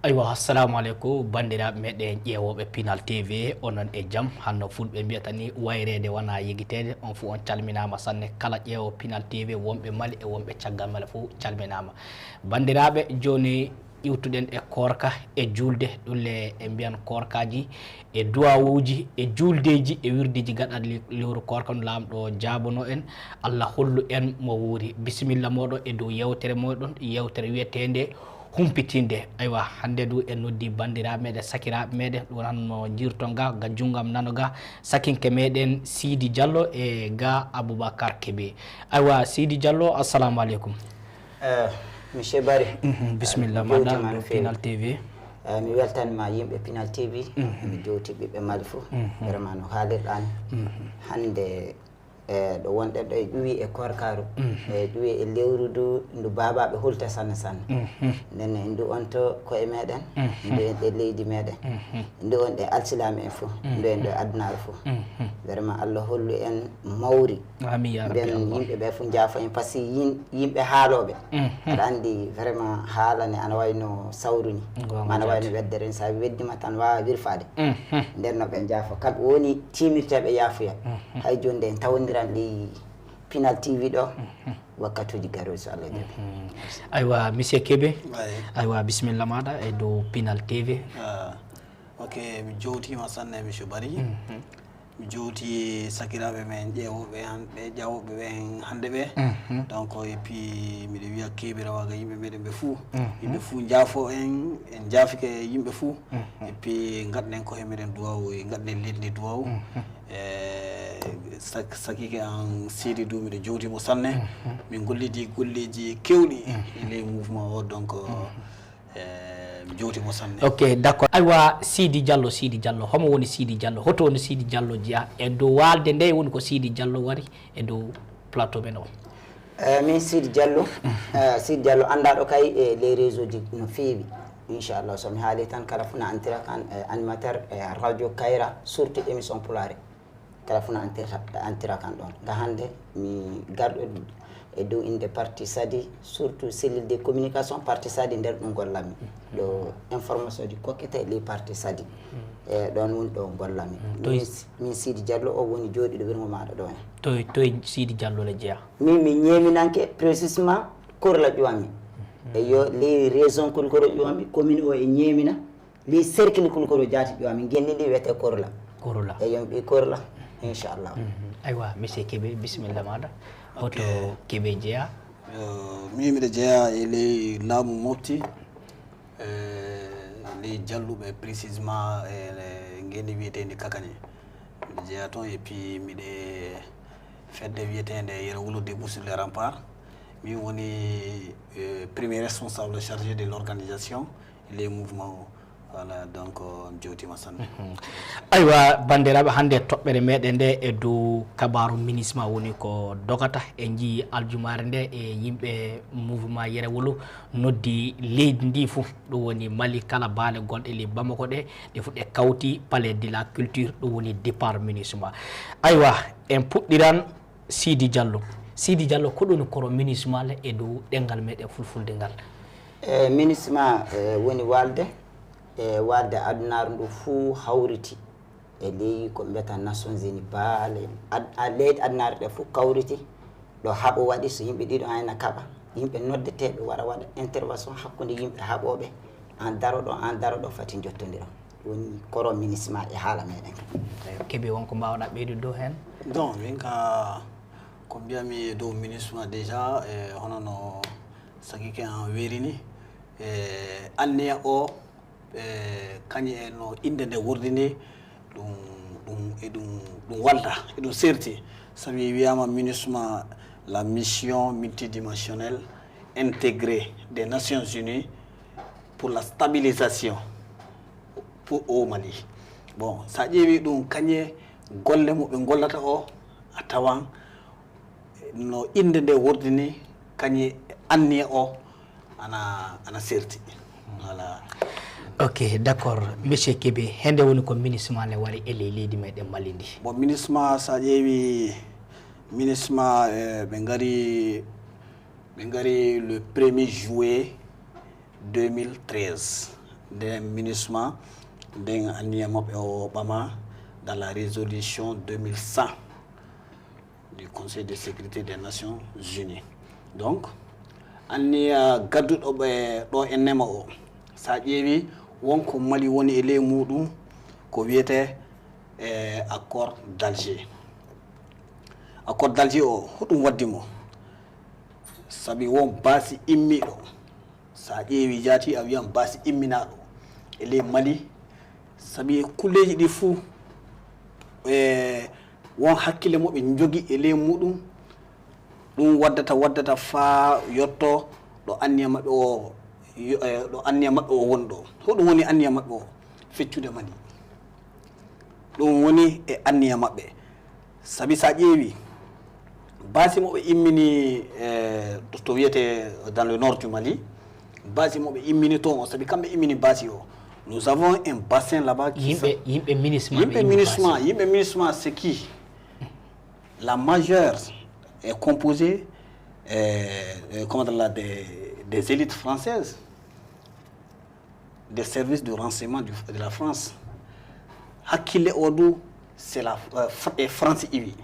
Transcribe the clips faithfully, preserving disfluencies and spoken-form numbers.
Aywa, assalamu aleykum, banndiraaɓe meɗen ƴeewooɓe Pinal T V, onon e jam? Hanno fulɓe mbiyata ni, wayreede wona yegiteede. On fof on calminaama sanne, kala ƴeewo Pinal T V, wonɓe Mali e wonɓe caggal Mali fof calminaama. Banndiraaɓe, jooni iwtuɗen e koorka, e juulde, ɗum le e mbiyan koorkaaji, e duwawuuji, e juuldeeji, e wirdeeji gaɗaaɗi le-, lewru koorka, no Laamɗo jaabano en, Allah hollu en mo wuuri. Bisimilla mooɗon e dow yeewtere mooɗon, yeewtere wiyeteende Humpitinde. Aywa, hannde du en noddi banndiraaɓe meɗen, sakiraaɓe meɗen, ɗum woni hano njirton ga, ga junngam nano ga, sakinke meɗen Sidi Diallo e ga Aboubacar Kébé. Aywa, Sidi Diallo, assalamu aleykum. Eh, Monsieur Barry, Mhm, bisimilla eh, mi maɗa jewtima no ɗo feewi. Pinal T V. Eh, mi weltanima yimɓe Pinal T V, Mhm. mi jewti ɓiɓɓe Mali fof. Mhm. Vraiment no haalirɗa ni. Mhm. Hannde, eh, ɗo wonɗen ɗo e ƴuwi e korkaru, Mhm. e ƴuwi e lewru du, ndu babaɓe hulta sanne sanne. Mhm. Nden en du on to koye meɗen, Mhm. ndu en ɗe leydi meɗen, Mhm. ndu on ɗe alsilami en fof, Mhm. ndu en ɗo e addunaru fof. Mhm. Vraiment Allah hollu en mawri. Amin ya rabbi. Nden Allah. Yimɓe ɓe fof njaafo en, par ce que yin-, yimɓe haalooɓe. Mhm. Aɗa anndi vraiment haala ne ana wayno sawru ni. Goonga. Ma ana wayno jaati. Weddere ni, so a weddima tan waawa wirfaade. Mhm. Nden no ɓe njaafo. Kamɓe woni tiimirteeɓe yaafuya. Mhm. Hay jooni nde en tawondiran ɗi Pinal T V ɗo. Mhm. Wakkatuuji garooji so Allah jaɓi. Mhm. Aywa, Monsieur Kébé. Waay. Aywa, bisimilla maɗa e dow Pinal T V. Ah, ok, mi jowtiima sanne, Monsieur Barry. Mhm. Mi jowti sakiraaɓe men ƴeewooɓe han-, ɓe ƴawooɓe ɓen hannde ɓe. Mhm. Donc, et puis, miɗo wiya keeɓi rawaga yimɓe meɗen ɓe fuu. Mhm. Yimɓe fuu njaafo en, en njaafike yimɓe fuu. Mhm. Et puis, ngaɗnen koye meɗen duwawu, ngaɗnen leydi ndi duwawu. Mhm. Eh, sak-, sakike an Sidi du, miɗo jowti mo sanne. Mhm. Min gollidi golleeji keewɗi Mhm. e ley mouvement o, donc, Mhm. Eh, mi jowti mo sanne. Ok, d'accord. Aywa, Sidi Diallo, Sidi Diallo. Homo woni Sidi Diallo? Hoto woni Sidi Diallo jeya? E dow waalde nde woni ko Sidi Diallo wari e dow plateau men o. Eh, min Sidi Diallo, eh, Sidi Diallo anndaɗo kay e les réseau ji no feewi. Inchallah, so mi haali tan kala fuu na antira kan, eh, animateur, eh, radio Kayra, surtout émission pulaare. Kala fuu no antirta, antira kan ɗon. Nga hannde, mi garɗo e dow innde parti Sadi, surtout cellule de communication parti Sadi, nder ɗum gollanmi. Ɗo information ji kokkete ley parti Sadi. E ɗon woni ɗo gollanmi. Mm, toy- Min, min Sidi Diallo o woni jooɗiiɗo wirngo maaɗa ɗo en. Toy, toy Sidi Diallo le jeya? Min, mi ñeeminanke, précisément, Korla ƴuwami. E yo ley région Kulkoro ƴuwami, commune o e ñeemina. Li cercle Kulkoro jaati ƴuwami, ngenndi ndi wiyetee Korla. Korla. E yon ɓi Korla, inchallah. Mhm. Aywa, Monsieur Kébé, bisimilla maɗa. Hoto Ok. Kébé jeya? Yo, min miɗo jeya e ley laamu mofti, e ley jalluɓe, précisément e, e ngenndi wiyeteendi Kakañe. Miɗo jeya toon, et puis miɗo e fedde wiyeteende Yero Wulu, Debout sur les Remparts. Min woni, eh, premier responsable chargé de l'organisation e ley mouvement o. Voilà, donc, mi jewtima sanne. Mhm. Aywa, banndiraaɓe, hannde toɓɓere meɗen nde e dow kabaaru MINUSMA woni ko dogata. En njii aljumaare nde e yimɓe mouvement Yero Wulu noddi leydi ndi fof. Ɗum woni Mali kala, baale gonɗe ley Bamako ɗe, ɗe fof ɗe kawti Palais de la Culture, ɗum woni départ MINUSMA. Aywa, en puɗɗiran Sidi Diallo. Sidi Diallo, ko ɗum woni koro MINUSMA le e dow ɗemngal meɗen fulfulde ngal? E MINUSMA, e, woni waalde, e waalde adunaaru ndu fuu hawriti e ley ko mbiyata Nations Unies, baale ad-, a-, leyɗe adunaare ɗe fuu kawriti. Ɗo haɓo waɗi, so yimɓe ɗiɗo ena kaɓa, yimɓe noddeteeɓe wara waɗa intervention hakkunde yimɓe haɓooɓe, an daroɗo, an daroɗo, fati njottondira. Woni koro MINUSMA e haala meɗen. Eyo, Kébé, won ko mbaawɗa ɓeydude dow heen? Non, min ka ko mbiyami e dow MINUSMA déjà, e hono no Sagike an weerini, e anniya o, e kañum en no innde nde wordini, ɗum, ɗum, e ɗum, ɗum walda, e ɗum serti. Sabi wiyama MINUSMA, la mission multidimensionnelle intégrée des Nations Unies pour la stabilisation pour au Mali. Bon, sa ƴeewi ɗum, kañe golle mo ɓe gollata o, a tawan no innde nde wordini, kañe anniya o ana, ana serti. Voilà. Ok, d'accord. Monsieur Kébé, hende woni ko MINUSMA ne wari e ley leydi meɗen Mali ndi? Bon, MINUSMA, sa ƴeewi MINUSMA, eh, ɓe ngari, ɓe ngari le premier juillet deux mille treize. Nden MINUSMA, nden anniya maɓɓe o ɓama dans la résolution deux mille cent du Conseil de sécurité des Nations Unies. Donc, anniya gadduɗo ɓe ɗo e nema o, sa ƴeewi, wonko Mali woni e ley muɗum, ko wiyete e accord d'Alger. Accord d'Alger o, hoɗum waddi mo? Sabi won baasi immiɗo. Sa ƴeewi jaati, a wiyan baasi imminaɗo e ley Mali. Sabi kulleeji ɗi fuu, e won hakkille mo ɓe njogi e ley muɗum. Ɗum waddata, waddata faa yotto ɗo anniya maɓɓe o, yo-, e, ɗo anniya maɓɓe o woni ɗo. Hoɗum woni anniya maɓɓe o? Feccude Mali. Ɗum woni e anniya maɓɓe. Sabi sa ƴeewi, baasi mo ɓe immini, e, to, to wiyete dans le nord du Mali, baasi mo ɓe immini toon o, sabi kamɓe immini baasi o. Nous avons un bassin là-bas qui yimɓe, yimɓe MINUSMA ɓe yimɓe immi MINUSMA, baasi. Yimɓe MINUSMA, c'est qui? La majeure est composée, euh, euh, comment dire là, des, des élites françaises, des services de renseignement du, de la France. Hakkille o du, c'est la, euh, Fr-, e France iwi.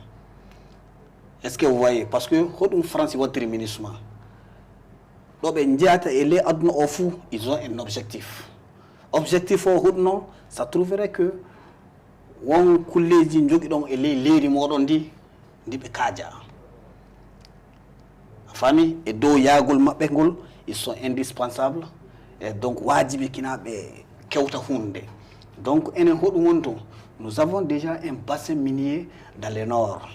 Est-ce que vous voyez? Parce que hoɗum France wattiri MINUSMA? Ɗo ɓe njeyata e ley aduna o fuu, ils ont un objectif. Objectif o hoɗum non? Ça trouverait que won kulleeji njogiɗon e ley leydi moɗon ndi, ndi ɓe kaaja. A faami? E dow yaagol maɓɓe ngol, ils sont indispensables. E donc, waajibi kina ɓe kewta huunde. Donc, enen hoɗum woni to? Nous avons déjà un bassin minier dans le nord.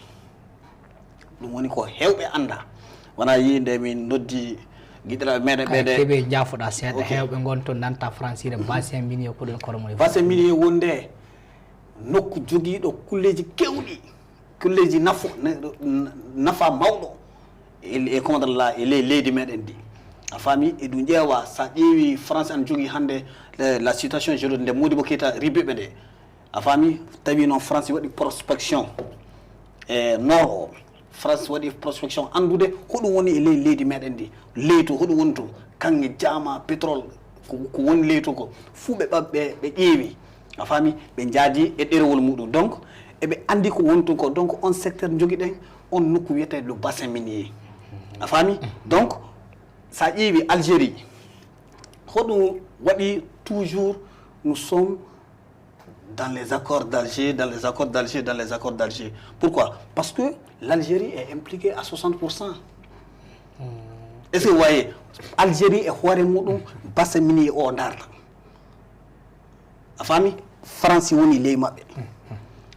Ɗum woni ko heewɓe annda. Wona yii nde min noddi giɗiraaɓe meɗen ɓe de. Keɓe jaafoɗa seeɗa, ok. Heewɓe ngon to nanta francire, bassin minier ko ɗum koromoni. Bassin minier wonde nokku jogiiɗo kulleeji kewɗi, kulleeji nafo-, na-, na-, nafa mawɗo e, e, comment dire là, e ley leydi meɗen ndi. A faami? E ɗum ƴeewa, sa ƴeewi France an jogii hannde, eh, la situation géologique nde Modibo Keita ribiɓe nde. A faami? Tawi noon France waɗi prospection e nord o. France waɗi prospection anndude hoɗum woni e ley leydi meɗen ndi. Leyto, hoɗum woni to? Kaŋŋe, jaama, pétrole, ko, ko woni leyto ko. Fuu ɓe ɓa-, ɓe, ɓe ƴeewi. A faami? Ɓe njaadi e ɗerewol muɗum. Donc, eɓe anndi ko woni toon ko. Donc, on secteur njogiɗen, on nokku wiyetee le bassin minier. A faami? Donc, sa ƴeewi Algérie, hoɗum waɗi toujours nous sommes dans les accords d'Alger, dans les accords d'Alger, dans les accords d'Alger. Pourquoi? Parce que l'Algérie est impliquée à soixante pour cent. Est-ce que vous voyez? Algérie e hoore muɗum, bassin minier o ndaarta. A faami? France woni ley maɓɓe.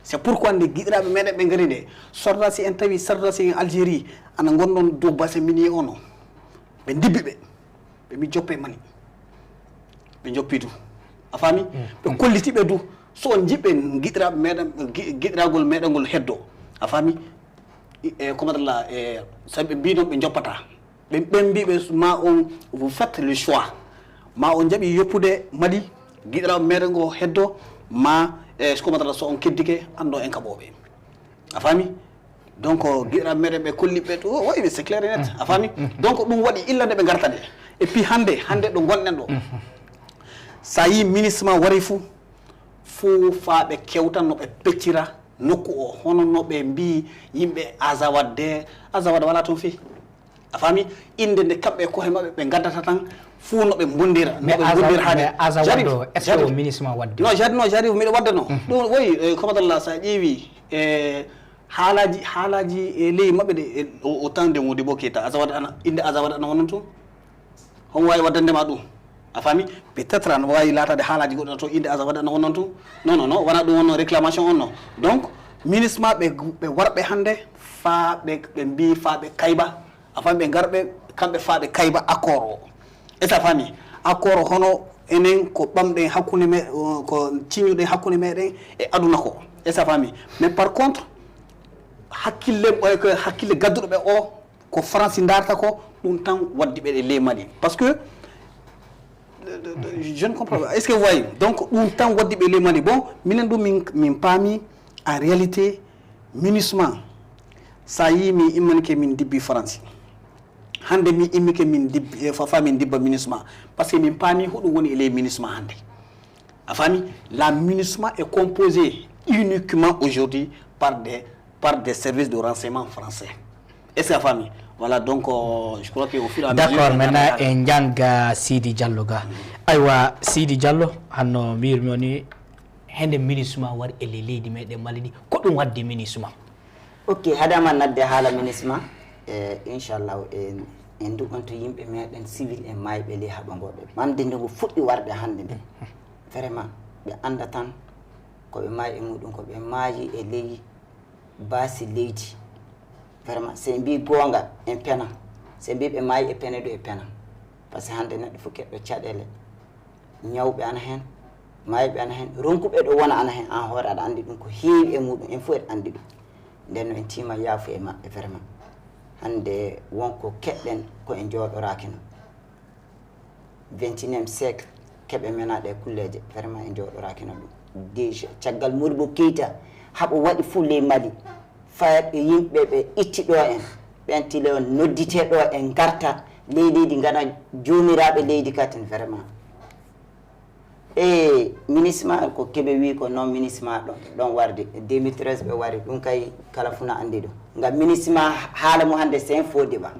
C'est pourquoi nde giɗiraaɓe meɗen ɓe ngari nde, sordaasi en tawi, sordaasi en Algérie, ana ngonɗon dow bassin minier o no. Ɓe ndibbi ɓe. Ɓe mbi joppe Mali. Ɓe joppi du. A faami? Ɓe kolliti ɓe du. So on njiɓɓe giɗiraaɓe meɗen, gi-, giɗiragol meɗen ngol heddo. A faami? I-, e, comment dire là, e, sabi ɓe mbi noon ɓe joppata. Ɓe, ɓen mbi ɓe ma on, vous faites le choix. Ma on jaɓi yoppude Mali, giɗiraaɓe meɗen ngo heddo, ma, e, comment dire là, so on keddike, anndo en kaɓooɓe. A faami? Donc, giɗiraaɓe meɗen ɓe kolli ɓe to, oui, c'est clair et net. A faami? Donc, ɗum waɗi illa nde ɓe ngarta nde. Et puis hannde, hannde ɗo ngonɗen ɗo. Sa yii MINUSMA wari fuu, fuu faa ɓe kewta no ɓe peccira nokku o. Hono no ɓe mbii yimɓe Azawad de, Azawad walaa toon fii. A faami? Innde nde kamɓe e kohe maɓɓe ɓe ngaddata tan, fuu no ɓe mbonndira, no ɓe mbonndira haade. Mais Azawad o, est-ce que o MINUSMA waddi? Non, j'arrive, non, j'arrive, miɗo wadda no. Ɗum, oui, eh, comment dire là, sa ƴeewi, eh, Haalaaji, haalaaji e ley maɓɓe ɗe, e, o, o tan nde Modibo Keita, Azawad ana, innde Azawad ana wonnon toon? Homo waawi waddande ma ɗum? A faami? Peut-être ana waawi laataade haalaaji goɗɗo to innde Azawad ana wonnon toon? Non, non, non, wonaa ɗum wonno réclamation on non. Donc, MINUSMA ɓe, ɓe warɓe hannde faa ɓe, ɓe mbii faa ɓe kayba. A faami, ɓe ngar ɓe, kamɓe faa ɓe kayba accord o. Est-ce que a faami? Accord o hono enen ko ɓamɗen hakkunde me-, ko ciñuɗen hakkunde meɗen e aduna ko. Est-ce que a faami? Mais par contre, hakkille, ko hakkille gadduɗo ɓe o, ko France ndarta ko, ɗum tan waddi ɓe e ley Mali. Parce que, je ne comprends pas. Est-ce que vous voyez? Donc, ɗum tan waddi ɓe e ley Mali. Bon, minen ɗum min, min paami en réalité, MINUSMA, sa yii mi immanike min dibbi France. Hannde mi immike min dib- eh, fafa min dibba minusma, parce que min paami huɗum woni e ley minusma hannde. A faami? La minusma est composée uniquement aujourd'hui par des, par des services de renseignement français. Est-ce que a faami? Voilà, donc euh, je crois que au fur et à mesure D'accord, on maintenant a- en janga Sidi Diallo ga. Aywa, Sidi Diallo, hanno mbirmi oni hende minusma wari e ley leydi meɗen Mali ndi, ko ɗum wadde minusma? Ok, hadama nadde haala minusma, e inchallah en en du'anto yimɓe meɗen civil en mayɓe ley haɓa ngoɓe ɓamde nde ngo fuɗɗi warde hannde nde. Vraiment ɓe annda tan ko ɓe maayi e muɗum ko ɓe maayi e ley baasi leydi. Vraiment so en mbi goonga en pena, so en mbi ɓe maayi e pene ɗo e pena. Par ce que hannde neɗɗo fof keɗɗo caɗeele ñawɓe ana heen, maayɓe ana heen, ronkuɓe ɗo wona ana heen, aan hoore aɗa anndi ɗum ko heewi e muɗum, en fof eɗen anndi ɗum. Nden noon en tiima yaafuya e maɓɓe vraiment. Hannde won ko keɗɗen ko en njooɗoraakino. Vingt et unième siècle keɓe mena ɗe kulleeje vraiment en njooɗoraakino ɗum. Déjà caggal Modibo Keita haɓo waɗi fof ley Mali. Fayat e yimɓe ɓe itti ɗo en ɓen tile on noddite ɗo en ngarta ley leydi ngana joomiraaɓe leydi katin vraiment. E minusma ko keɓe wi ko non minusma ɗon ɗon warde deux mille treize ɓe wari ɗum kay kala funa anndi ɗum. Ngam minusma haala mum hannde c'est un faux débat.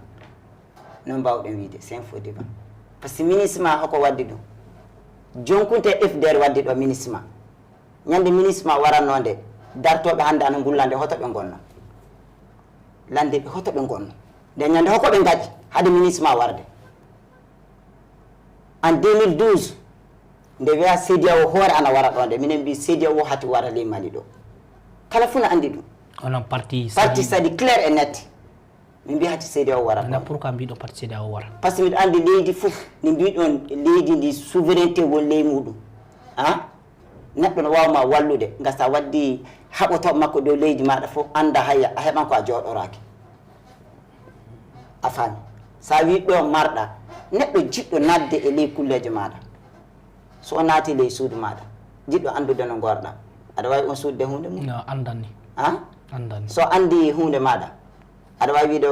Non mbawɗen wiide c'est un faux débat. Par ce que minusma hoko waddi ɗum? Jonkunte F D R waddi ɗo minusma. Ñande minusma waranno nde dartooɓe hannde ana ngulla nde hoto ɓe ngonno? Lande ɓe hoto ɓe ngonno? Nde ñande hoko ɓe ngaɗi hade minusma warde? En deux mille douze nde wiya CEDEAO hoore ana wara ɗo nde minen mbi CEDEAO hati wara ley Mali ɗo. Kala fuu na anndi ɗum. Onon parti Parti Sadi. Sadi clair et net. Min mbi hati CEDEAO wara Maintenant ɗo. Pourquoi mbiɗo parti CEDEAO wara? Par ce que miɗo anndi leydi fof ndi mbiɗon leydi ndi souveraineté won ley muɗum. A neɗɗo no waawma wallude ngam sa waddi haɓotooɓe makko dow leydi maɗa fof annda haya a heɓan ko a jooɗoraaki. A faami? Sa wi ɗo marɗa neɗɗo jiɗɗo nadde e ley kulleejo maɗa. So o naati ley suudu maɗa jiɗɗo anndude no ngorɗa aɗa waawi on suudude huunde mum. No anndani. A Anndani. So anndi huunde maɗa aɗa waawi wiide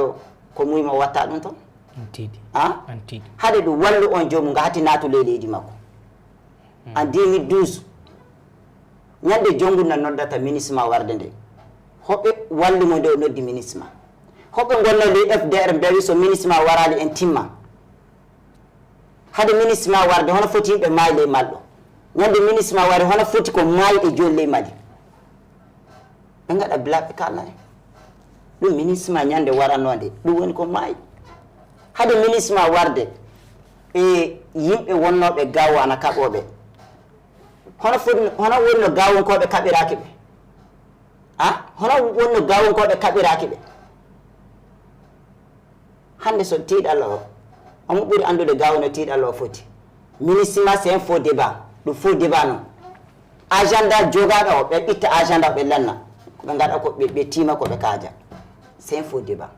ko muyma o watta ɗum toon. An tiiɗi. A An tiiɗi. Hade ɗum wallu on joomum nga hati naatu ley leydi makko. En deux mille douze ñande jonngu na noddata minusma warde nde hoɓe walli mo nde o noddi minusma? Hoɓe ngonna ley F D R mbewi so minusma waraali en timma? Hade minusma warde hono foti yimɓe maayi ley malɗo? Ñande minusma wari hono foti ko maayi e jooni ley Mali? Ɓe ngaɗa bila ɓe kalna en ɗum minusma ñande waranoo nde ɗum woni ko maayi. Hade minusma warde e yimɓe wonnooɓe gawo ana kaɓooɓe hono foti hono woni no gawonkooɓe kaɓiraaki ɓe? A hono woni no gawonkooɓe kaɓiraaki ɓe? Hannde so tiiɗalla o omo ɓuri anndude gawo no tiiɗalla o foti. Minusma c'est un faux débat. Ɗum faux débat noon. Agenda jogaɗo o ɓe itta agenda o ɓe lanna ko ɓe ngaɗa ko ɓe ɓe tiima ko ɓe kaaja. C'est un faux débat.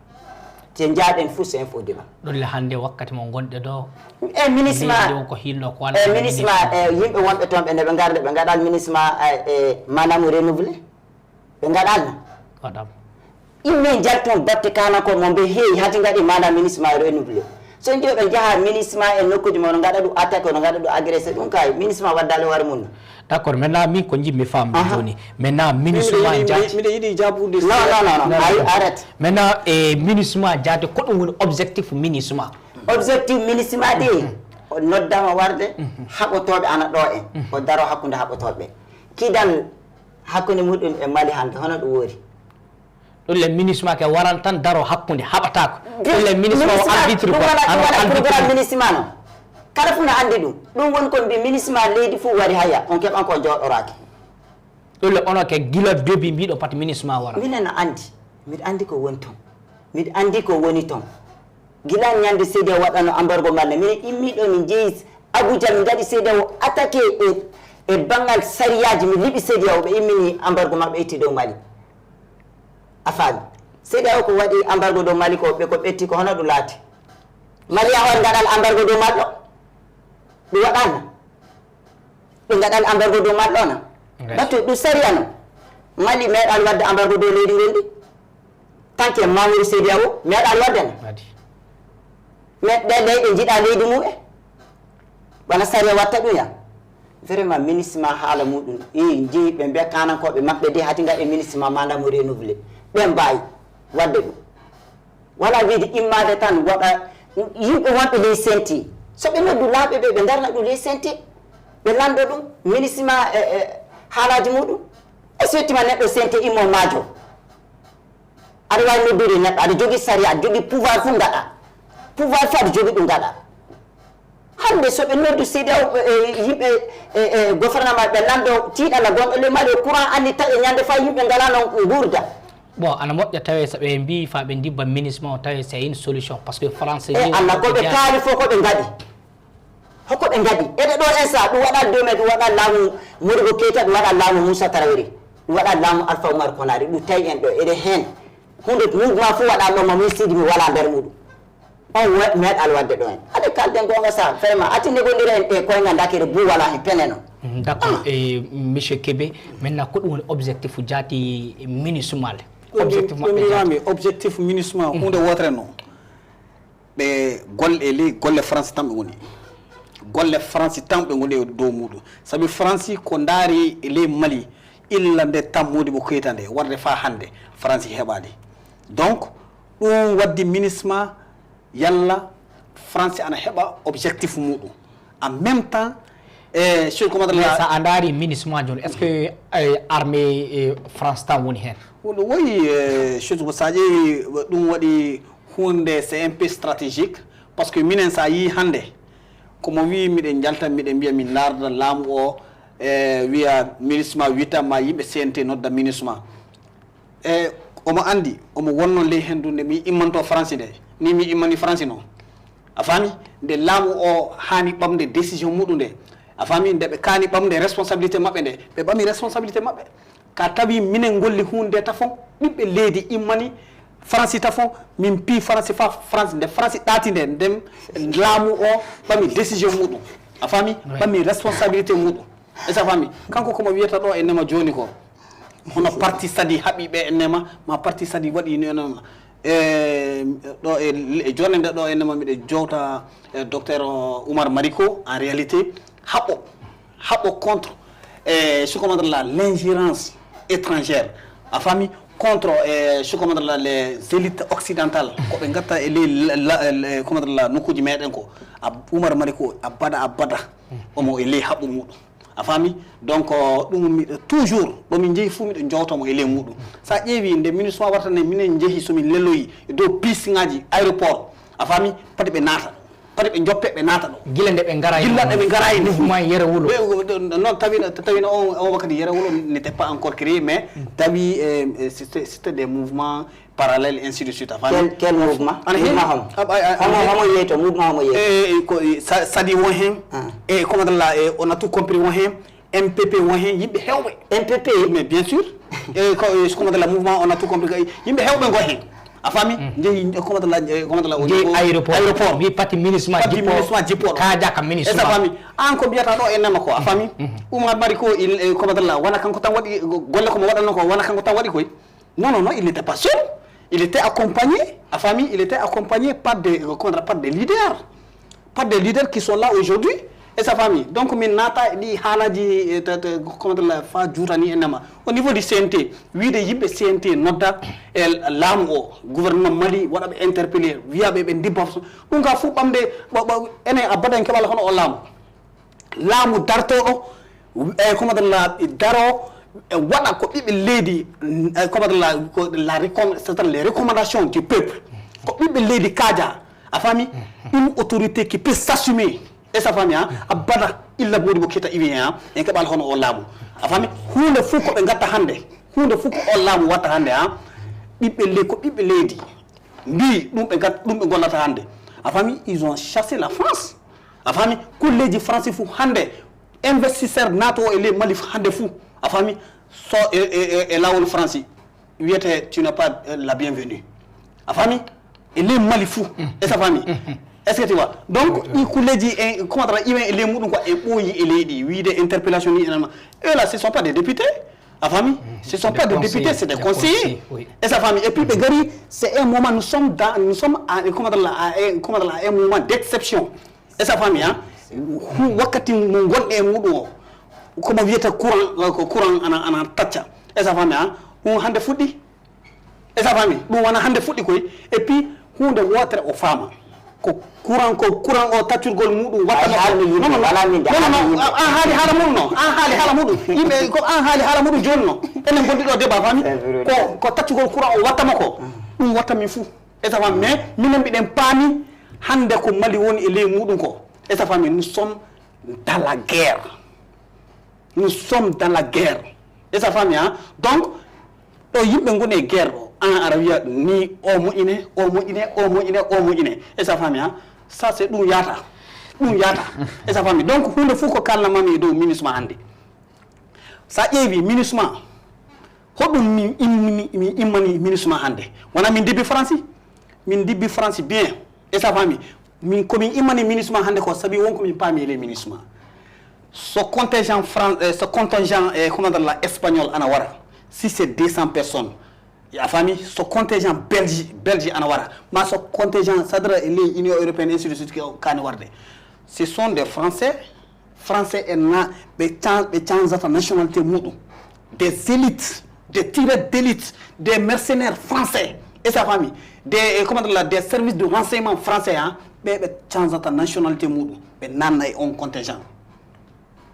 Te njaaɗen fof c'est un faux débat. Ɗolle hannde wakkati mo ngonɗe ɗo. E minusma Leydi o ko hinno ko walla e ko minusma e yimɓe wonɓe toon ɓe nde ɓe ngarde ɓe ngaɗal minusma e e manam renouvelé. Ɓe ngaɗalno? Waɗam. Imme njalton batte kanankoɓe mon ɓe heewi hati ngaɗi mana minusma renouvelé. So ndi oɗon njaha minusma e nokkuji mon no ngaɗa ɗum attaqué no ngaɗa ɗum agressé ɗum kay minusma waddali hoore mum no. D'accord, maintenant min ko jiɗmi faamde Aha. Jooni. Maintenant minusma Miɗo- jaati. miɗo yiɗi jaabude. Non non non non. Ay arrête. Maintenant e minusma jaati ko ɗum woni objectif minusma? Objectif minusma de o noddama warde haɓotooɓe ana ɗo en o daro hakkunde haɓotooɓe kidal hakkunde muɗum e Mali hannde hono ɗum woori. Ɗum le minusma ke waran tan daro hakkunde haɓataako. Ɗum le minusma o Minusma, arbitre ɗum ko wona ɗum ano wona programme arbitre. Minusma noon kala fof no anndi ɗum. Ɗum woni ko mbi minusma leydi fof wari haya on keɓan ko jooɗoraaki. Ɗum le ono ke gila dobi mbiɗo pat minusma wara. Minen no anndi. Miɗo anndi ko woni toon. Miɗo anndi ko woni toon. Gila ñande CEDEAO waɗano embargo malle minen immiɗo min jeeyi Abuja min ngaɗi CEDEAO attaqué e e banngal sariyaaji mi liɓi CEDEAO ɓe immini embargo maɓɓe itti dow Mali. A faami? CEDEAO ko waɗi embargo dow Mali ko ɓe ko ɓetti ko hono ɗum laati? Mali a hoore ngaɗal embargo dow malɗo? Ɗum waɗaano? Ɓe ngaɗal embargo dow malɗo na? Batu ɗum sariya no? Mali meeɗaali waɗde embargo dow leydi ngonndi? Tant que membre CEDEAO meeɗaali waɗde na? Adi. Mais ɗe leyɗe njiɗa leydi mumen. Wala sariya watta ɗum ya. Vraiment, ministre ma haala muɗum. I jeeyi ɓe mbiya kanankooɓe maɓɓe de hati ngaɗe ministre ma mandat mo renouvelé. Ɓe mbaawi waɗde ɗum. Wala wiide immade tan waɗa yimɓe wonɓe ley senti. So ɓe noddu laaɓe ɓe, ɓe ndarna ɗum ley senti. Ɓe lanndo ɗum, ministre ma e, e haalaaji muɗum. E so yettima neɗɗo senti immo maajo. Aɗa waawi noddude neɗɗo, aɗa jogii sariya, aɗa jogii pouvoir fof ngaɗa. Pouvoir fof aɗa jogii ɗum ngaɗa. Hannde so ɓe noddu C D A O, e, yimɓe, e, e, gouvernement ɓe lanndo tiiɗalla gonɗo ley Mali, courant anni taƴe ñande fay yimɓe ngalaa no nguurda. Bon, ana moƴƴa tawe so ɓe mbii fa ɓe ndibba ministre ma o tawe c'est une solution parce que français E ni Allah ko ɓe kaali fof ko ɓe ngaɗi. Hoko ɓe ngaɗi. Eɗe ɗo instant ɗum waɗa domen ɗum waɗa laamu Modibo Keita ɗum waɗa laamu Moussa Traoré. Ɗum waɗa laamu Alpha Oumar Konaré ɗum tawi en ɗo eɗe heen. Hunde mouvement fof waɗa ɗo ma min sidi mi wala nder muɗum. On meeɗal waɗde ɗo en. Aɗa kalden gonga sa vraiment ati negondiren e koynga dakere bu wala hen peneno. D'accord. E monsieur Kébé, maintenant ko ɗum woni objectif jaati minusmal? Objectif maɓɓe jaati. Objectif minusmal hunde wotere noon. Ɓe golle e ley golle France tan ɓe ngoni. Golle France tan ɓe ngoni e dow muɗum. Sabi France ko ndaari e ley Mali illa nde tammude mo koyta nde warde faa hannde France heɓaali. Donc ɗum waddi minusma yalla France ana heɓa objectif muɗum. En même temps e sur comment dire mais sa a ndaari minusma jooni est ce que armée e France tan woni heen? Woyi, surtout ko sa ƴeewi ɗum waɗi hunde c'est un peu stratégique. Parce que minen sa yii hannde komo wi miɗen njalta miɗen mbiya min ndaarda laamu o e wiya minusma wita ma yimɓe C N T nodda minusma. E omo anndi omo wonno ley henndu nde mi immanto France nde ni mi immani France noon. A faami? Nde laamu o haani ɓamde décision muɗum nde. A faami? Nde ɓe kaani ɓamde responsabilité maɓɓe nde ɓe ɓami responsabilité maɓɓe. Ka tawi minen ngolli huunde tafon ɓiɓɓe leydi immani France tafon min pii France fa France nde France ɗaati nde nden laamu o ɓami décision muɗum. A faami? Ɓami responsabilité muɗum. Est ce que a faami? Kanko komo wiyata ɗo e nema jooni ko hono parti sadi haɓi ɓe e nema ma parti sadi waɗi ni enema e ɗo e jonde nde ɗo e nema miɗe jowta e docteur Oumar Mariko en réalité haɓo haɓo contre e sukomadala l'ingérence étrangère a faami contre e sukomadala les élites occidentales ko ɓe gatta e ley komadala nokkuji meɗen ko Oumar Mariko abada abada omo e ley haɓo muɗum. A faami? Donc ɗum miɗo toujours ɗo min jeehi fof miɗo jowta mo e ley muɗum. So a ƴeewi nde minusma warta ne minen jeehi somin leloyi e dow piste ngaji aéroport a faami? Pati ɓe naata pati ɓe joppe ɓe naata ɗo gila nde ɓe ngara gilla nde ɓe ngara e mouvement yere wulo non tawino tawino on on wakkati yere wulo n'était pas encore créé mais tawi c'était des mouvements parallèle ainsi de suite a faami? Quel, quel mouvement? Ana hen mouvement homo homo homo yeeto mouvement homo yeeto e ko sadi won hen e comment la e on a tout compris won hen. M P P won hen yimɓe hewɓe. M P P mais bien sûr e ko comment la mouvement on a tout compris yimɓe hewɓe go hen a faami? Jeeyi comment la comment la jeeyi aéroport aéroport wi pati ministre ma jippo ministre ma jippo kajaka ministre est-ce que a faami? An ko mbiyata ɗo e nama ko a faami? Oumar Mariko il comment la wona kanko tan waɗi golle ko mo waɗanno ko wona kanko tan waɗi koy. Non, non, non, il n'était pas seul. Il était accompagné, a faami, il était accompagné par des, euh, comment dire, par des leaders. Par des leaders qui sont là aujourd'hui. Et sa faami. Donc, min naata e ɗi haalaji comment dire, fa juutani e nama. Au niveau du C N T, wiide yimɓe C N T nodda e laamu o, gouvernement Mali waɗa ɓe interpellé, wiyaɓe ɓe ndibba. Ɗum ka fof ɓamde enen abada en keɓala hono o laamu. Laamu dartooɗo e comment dire la daro e waɗa ko ɓiɓɓe leydi e comment dire la ko la recomm- c'est-à-dire les recommandations du peuple ko ɓiɓɓe leydi kaaja a faami une autorité qui peut s'assumer et sa faami ha abada illa modi mo keta iwi ha en keɓal hono o laamu a faami hunde fof ko ɓe gatta hannde hunde fof ko o laamu watta hannde ha ɓiɓɓe ley ko ɓiɓɓe leydi mbi ɗum ɓe gat ɗum ɓe gollata hannde a faami ils ont chassé la France. A faami? Kulleeji Faransi fuu hannde, investisseur naato e ley Mali hannde fuu, a faami? So e, e, e, e laawol Faransi, wiyete tu n'as pas euh, la bienvenue. A faami? E ley Mali fuu, est-ce que a faami? Est-ce que tu vois? Donc ɗi kulleeji en comment dire iwen e ley muɗum quoi en ɓooyi e leydi wiide interpellation ni enama eux là ce sont pas des députés. A famille, ce sont pas des députés, c'est des conseillers. Est-ce que a famille? Et puis ɓe gari, c'est un moment, nous sommes dans, nous sommes à, comment dire là, à, comment dire là, un moment d'exception. Est-ce que a famille? Wakkati mo gonɗe e muɗum o, komo wiyata courant, ko courant ana ana tacca. Est-ce que a famille? Ɗum hande fuɗɗi. Est-ce que a famille? Ɗum wona hande fuɗɗi koy. Et puis hunde wotere o faama, ko courant, ko courant o taccurgol muɗum watta. Ay, haalmi yimɓe, non non wala min de, non non haalmi yimɓe. An haali haala muɗum non, an haali haala muɗum. Yimɓe ko an haali haala muɗum joni non. Enen gondi ɗo débat famille. Ko ko taccugol courant o wattama ko, ɗum watta min fou. Est-ce que a famille? Mais minen mbiɗen paami hande ko Mali woni e ley muɗum ko. Est-ce que a famille? Nous sommes dans la guerre. Nous sommes dans la guerre. Est-ce que a famille? Donc ɗo yimɓe ngoni e guerre ɗo, an ara wiya ni o moƴƴine, o moƴƴine, o moƴƴine, o moƴƴine. Est-ce que a famille? Ça c'est ɗum yaata, ɗum yaata. Est-ce que a famille? Donc hunde fof ko kalnamami e dow minusma hande. Sa ƴeewi minusma, hoɗum min immini, min immani minusma hande? Wona min dibbi Faransi? Min dibbi Faransi bien. Est-ce que a famille? Min komin immani minusma hande ko sabi wonko min paami e ley minusma. So contingent fran eh, so contingent eh, comment dire la espagnol ana wara, si c'est deux cents personnes, a famille, so contingent belge belge ana wara, ma so contingent sadra e ley union européenne ainsi de suite kani warde, ce sont des français. Français en na ɓe can- ɓe canzata nationalité muɗum. Des élites, des tireurs d'élite, des mercenaires français. Est-ce que a famille? Des eh, comment dire la des services de renseignement français, hein. Ɓe ɓe canzata nationalité muɗum, ɓe nanna e on contingent.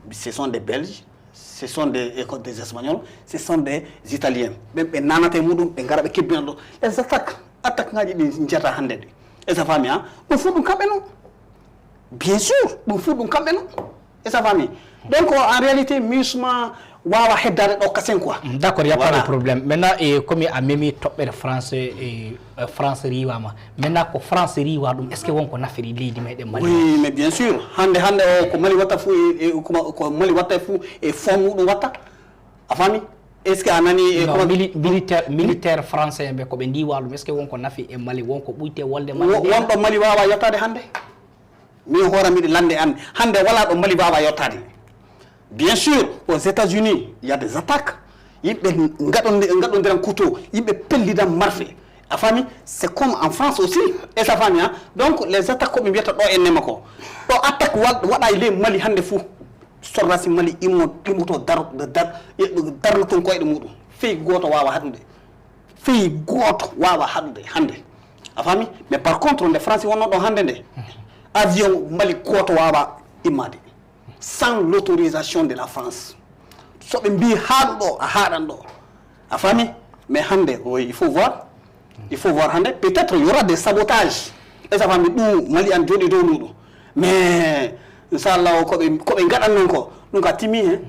Ce sont des belges, ce sont des eh, des espagnols, ce sont des italiens. Ɓe ɓe nanata e muɗum, ɓe ngara ɓe kebbina ɗo. Les attaques, attaque ngaji ɗi jiyata hande ɗi. Est-ce que a famille? Hein. Ɗum fof ɗum kamɓe non. Bien sûr, ɗum fof ɗum kamɓe non. Est-ce que a famille? Donc en réalité minusma wawa heddade ɗo kasen quoi. D'accord, y a pas de problème. Maintenant e komi a memi toɓɓere France e eh, France riwama, maintenant ko France riwa ɗum, est-ce que wonko nafiri leydi meɗen Mali? Oui mais bien sûr, hande hande o ko Mali watta fou e eh, ko Mali watta fou e fond muɗum watta. A famille? Est-ce que a nani e militaire militaire français ɓe koɓe ndiwa ɗum, est-ce que wonko nafi e Mali, wonko ɓuyte wolde Mali? Wonɗo Mali wawa yettade hande? Min hoore miɗo lande an hande wala ɗo Mali wawa yettade. Bien sûr aux États-Unis il y a des attaques, yimɓe gaɗondiran couteau, yimɓe pellidan marfe. A famille? C'est comme en France aussi. Est-ce que a famille? Hein. Donc les attaques koɓe mbiyata ɗo ennema ko ɗo attaque waɗa e ley Mali hande fou. Sorrasi Mali immo immoto dar dar darloton koyɗe muɗum. Fey goto wawa haɗude. Fey goto wawa haɗude hande. A famille? Mais par contre nde France wonno ɗo hande nde, avion Mali goto wawa immade sans l'autorisation de la France. So ɓe mbi haɗu ɗo a haɗan ɗo. A famille? Mais hande il faut voir. Il faut voir hande peut-être y aura des sabotages. Est-ce que a famille? Ɗum Mali an jooɗi dow muɗum. Mais inchallah koɓe koɓe gaɗan non ko ɗum ka timmi he.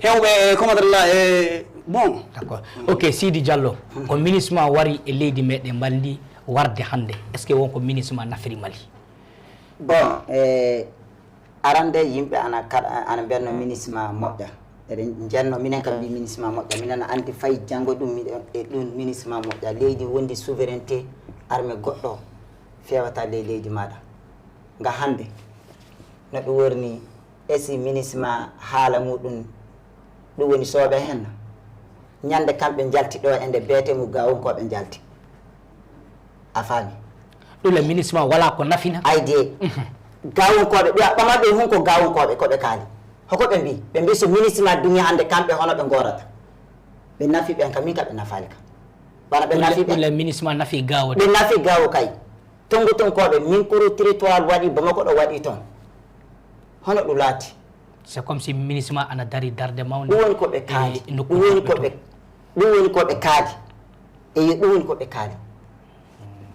Hewɓe comment dire la e bon. D'accord. Ok, Sidi Diallo, ko minusma wari e leydi meɗen Mali ndi warde hande, est-ce que wonko minusma nafiri Mali? Bon, e arande yimɓe ana kaɗa ana mbiyanno minusma moƴƴa. Eɗen njenno minen kam mbi minusma moƴƴa, minen a andi fay janngo ɗum miɗen e ɗum minusma moƴƴa. Leydi wondi souveraineté, armée goɗɗo fewata ley leydi maɗa nga hande no ɗum worni. E si minusma haala muɗum ɗum woni sooɓe hen? Ñande kamɓe njalti ɗo e nde beete mu gawunkoɓe njalti. A faami? Ɗum le minusma wala ko nafina. Ay de. Gawunkoɓe ɓe ɓama ɓe hun ko gawunkoɓe koɓe kaali. Hoko ɓe mbi? Ɓe mbi so minusma duŋi hande kamɓe hono ɓe gorata. Ɓe nafi ɓen ka min ka ɓe nafali ka. Wala ɓe nafi ɓe. Ɗum le minusma nafi gawo de. Ɓe nafi gawo kay. Tongutonkoɓe min kuru territoire waɗi Bamako ɗo waɗi ton. Hono ɗum laati? C'est comme si minusma ana dari darde mawnde. Ɗum woni ko ɓe kaali. Ɗum woni ko ɓe ɗum woni ko ɓe kaali. Eyi ɗum woni ko ɓe kaali.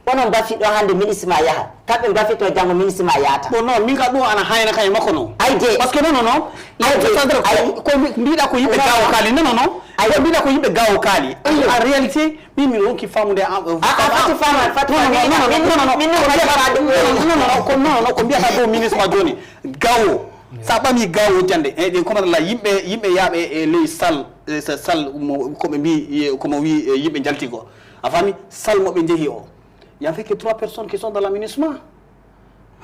Onon mbafi ɗo hande minusma yaha, kamɓe mbafi to janngo minusma yahata. Bon non min ka ɗum ana hayna kay makko non. Ay de. Parce que non non non. Ay de. Ay ko mbiɗa ko yimɓe gawo kaali non non non. Ay ko mbiɗa ko yimɓe gawo kaali. En réalité min min ronki famude. A fati fama fati fama. Ko mbiyata ɗo minusma joni gawo. Sa ɓami gawo jande e ɗen comment la yimɓe yimɓe yaaɓe e ley salle salle koɓe mbi komo wi yimɓe jalti ko. A fami? Salle moɓe jeehi o y a fait que trois personnes qui sont dans la minusma.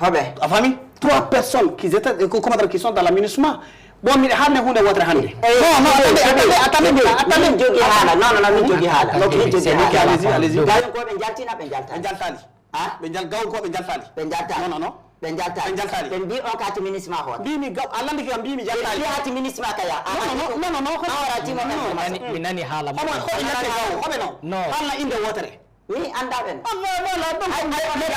Hoɓe? A fami? Trois personnes qui étaient comment dire qui sont dans la minusma. Bon, miɗa haalna huunde wootere hannde. Non, non, attendez, attendez, attendez, attendez. Min jogi haala. Non, non, non, min jogi haala. Ok, min jogi haala. Allez-y, allez-y. Gayonkooɓe njaltina, ɓe njaltaali. Ɓe njaltaali. Ah? Ɓe njal-, Gayonkooɓe njaltaali. Ɓe njaltaali. Non, non, non. Ɓe njaltaali. Ɓe njaltaali. Ɓe mbii on ka hati minisma hoore. Mbii mi gaw-, a landi kam, mbii mi jaltaali. Ɓe mbii hati minisma ka ya. A non, non, non, non, non, non. A wara timo information. Mi nani, mi nani haala mo. Homo, homo innete gaw, hoɓe non. Non. Haalna innde wootere. Mi anndaa ɓen. Ah, voilà, donc, ay, ay, on est,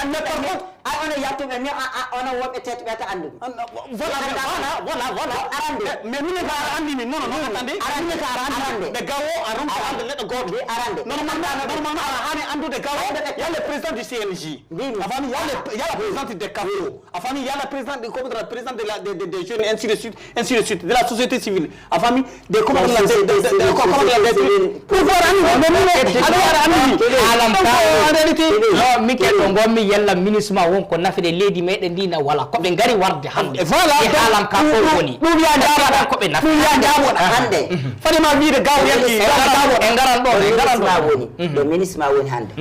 ay, on est yaltuɓe, mi, a, a, on est woɓɓe tedduɓe ta annduɓe. Ah, non, voilà, voilà, voilà, voilà. Arande. Mais, mais minen ka ara anndi min, non, non, non, attendez. Arande. Minen ka ara anndi. Arande. Ɓe gawo, a ronka haalde neɗɗo gooto. Mbi arande. Normalement, normalement, aɗa haani anndude gawo, yalla président du C N J. Mbi mi. A faami, yalla, yalla président de CAFO. A faami, yalla président de, comment dire, président de la, de, de, des jeunes, ainsi de suite, ainsi de suite, de la société civile. A faami, de, comment dire, de, de, de, de, comment dire, de, pouvoir anni, mais minen, aɗa waɗa anni. Haalam ka, en réalité, non, min ke ɗo ngonmi, yalla minisma won ko nafide leydi meɗen ndi na wala. Ko ɓe ngari warde hannde. Voilà, e haalam ka ɗum, ɗum woni. Ɗum ya jaaboɗa. Ko ɓe nafi. Ɗum ya jaaboɗa. Hannde. Fade ma wiide gaw yanki, gaw jaaboɗa. En ngaran ɗo, en ngaran ɗo. Minisma woni. Ɗo minisma woni hannde.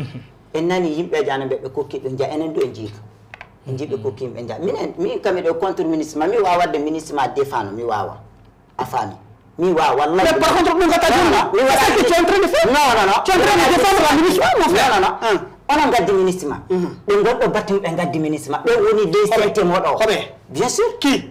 En nani yimɓeeje amen ɓe ɓe kokki ɓe nja-, enen du en jii ɗum. En jii ɓe kokki yimɓe nja-, minen, min kam miɗo contre minisma, mi waawa waɗde minisma défano, mi waawa. A faami? Mi waawa, wallahi. Mais par contre, ɗum gata non, non, mi waɗa c'est ce que tu es en train de faire. Non, non, non. Tu es en train de défendre la minisma, mon frère. Non, non, non. Onon ngaddi minisma. Ɓe ngonɗo battuɓe ɓe ngaddi minisma. Ɓe woni les sainté moɗo. Hoɓe? Bien sûr. Qui?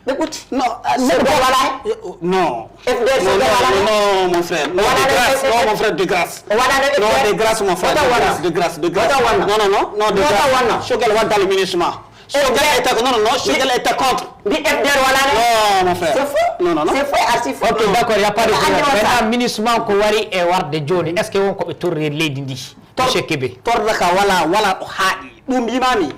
Ɓe ɓuti. Non, ah, Choguel wala hen? Non. F D R non, Choguel non, wala hen? Non, mon frère. Non, wala de grâce. Non, mon frère, de grâce. Wala no non, F D R? De grâce, mon frère. Wata wonno. De grâce, de grâce. Wata wonno. Non, non, non, non, de grâce. Wata wonno. Choguel wadda le minisma. Choguel était, non, non, non, Choguel était contre. Mbi F D R wala hen? Non, mon frère. C'est faux. Non, non, non. C'est faux, archi faux. Ok, d'accord, y a pas de problème. Maintenant, minisma ko wari e warde jooni, est-ce que won ko ɓe torri leydi ndi? Tor-, Monsieur Kébé. Torra ka wala, wala ɗo haaɗi. Ɗum mbimami.